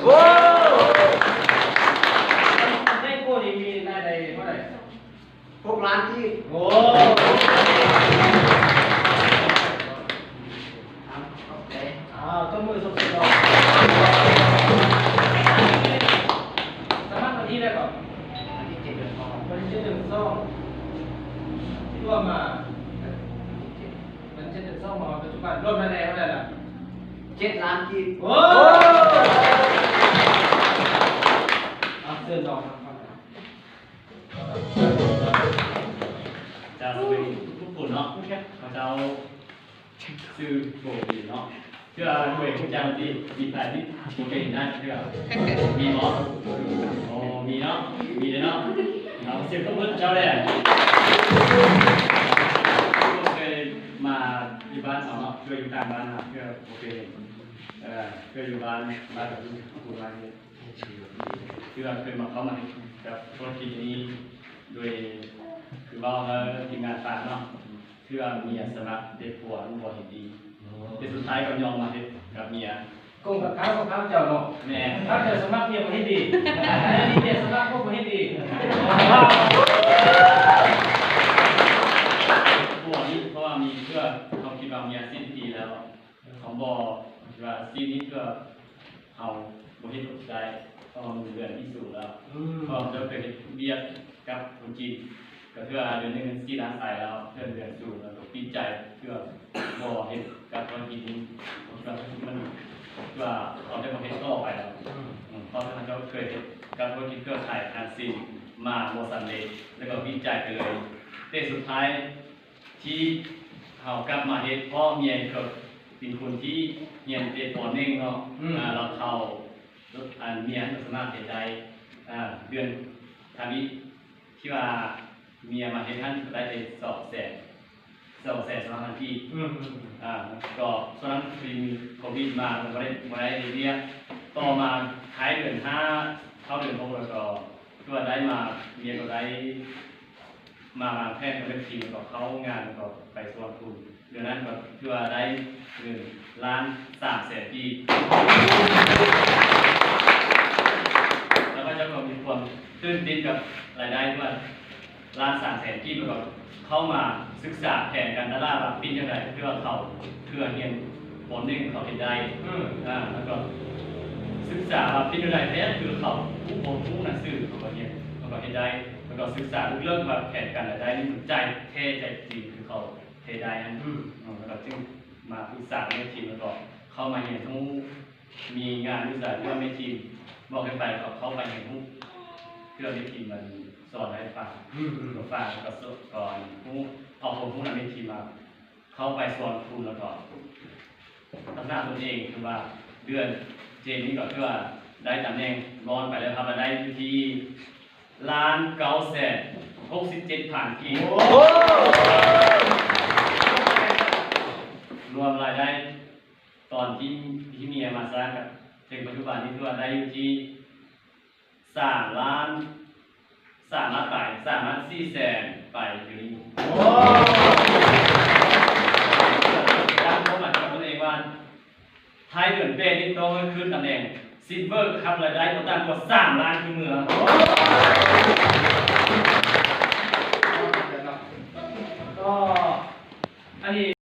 Ua! Teb kuj li mi nai dais pab dais. Hauv lab kib. Ua! Tau maj tau thib dais kom. Tuaj mas. Tuaj mas peb cub paj luaj na ne, hauv dais lawm. Tsib lab kib. Ua! Cov xws li kuj pum no, cov xws pum li no, thiab kuj kuj cang ti vim tais tib kuv ke na thiab. Vim mov, ov, vim no, vim li no, no xws kuj muab cov le. Kuj ke mas ib pab no, kuj ib tag pab no, kuj kuj ke, kuj ib pab pab kuj kuj mas. Twb kuj mas qhov mas cov thuam kis ni, dua kuj vaj hab tim ngas tas no, twb mias xas mas tej puas lub npua heev li. Ces xub thaib koj nyob mas kuj mias koom kom qab kom qab cawm no, ne, qab cawm xas mas mias puas heev li, ne, mias xas mas kuj puas heev li. Puas li,เพราะว่ามีเพื่อนเขาคิดว่าเมียสิ้นปีแล้ว เขาบอกว่าสิ้นนี่เพื่อ Hauv ua hej tau txais, koj mus ntawm ib xus lawm, koj cov kws hej viaj kab ua cim, koj twb ua ntej ntawm txij lab xais lawm, koj ntawm xus lawm koj pib cais, koj ua hej kab ua cim, koj ua hej tau pais lawm, koj twb ua hej koj kab ua cim koj hais thav xis mas ua xam le, lawv koj pib cais kws lawm, tej xub thaib ที่เขากลับมาเฮ็ด เพราะเมียก็เป็นคนที่เฮียนแต่ป.หนึ่ง เนาะ อ่า แล้วเขา อันเมียก็สามารถเฮ็ดได้ อ่า เดือนทำอิฐ ที่ว่าเมียมาเฮ็ดให้ก็ได้เป็นสองแสน สองแสนสองพันกีบ อ่า ก็ช่วงนั้นคือมีโควิดมา ก็บ่ได้ บ่ได้เฮ็ดเวียก ต่อมาท้ายเดือนห้า เข้าเดือนหก แล้วก็ ก็ได้มา เมียก็ได้ มาวางแผนกับแม่ทีมแล้วก็เข้างานแล้วก็ไปสวนทุน เดือนนั้นก็ถือว่าได้เงินล้านสามแสนกีบ แล้วก็เจ้าก็มีความตื่นเต้นกับรายได้ที่ว่าล้านสามแสนกีบ แล้วก็เข้ามาศึกษาแผนการตลาดว่าเป็นอย่างไร เพื่อเขาเพื่อเรียน ป.หนึ่ง เขาเฮ็ดได้ อ่า แล้วก็ศึกษาว่าเป็นอย่างไรแท้ คือเขาผู้บ่รู้หนังสือเขาก็เรียน เขาก็เฮ็ดได้ แล้วก็ศึกษาลึกๆว่าแผนการรายได้นี่มันใจแท้ใจจริงคือเขาเฮ็ดได้นะ อืม แล้วก็จึงมาปรึกษาแม่ทีม แล้วก็เข้ามาเรียนรู้ มีงานวิสาหกิจที่ว่าแม่ทีมบอกให้ไป ก็เข้าไปเรียนรู้ ที่ว่าแม่ทีมมันสอนให้ฟัง ก็ฟัง แล้วก็สอนรู้ เอาความรู้นั้นแม่ทีมมา เข้าไปสวนทุนแล้วก็พัฒนาตนเอง คือว่าเดือนเจนนี่ก็คือว่าได้ตำแหน่งร้อนไปแล้วครับ รายได้อยู่ที่ล้านเก้าแสนหกสิบเจ็ดพันกีบ รวมรายได้ตอนที่ที่เมียมาสร้างกับถึงปัจจุบันนี่คือว่าได้อยู่ที่ สามล้าน สามล้านปลาย สามล้านสี่แสนปลายอยู่นี่ ตั้งเป้าหมายกับตนเองว่า ท้ายเดือนแปดนี่ต้องขึ้นตำแหน่ง Silver ครับ รายได้ก็ต่ำกว่าสามล้านขึ้นเมือง ก็ อันนี้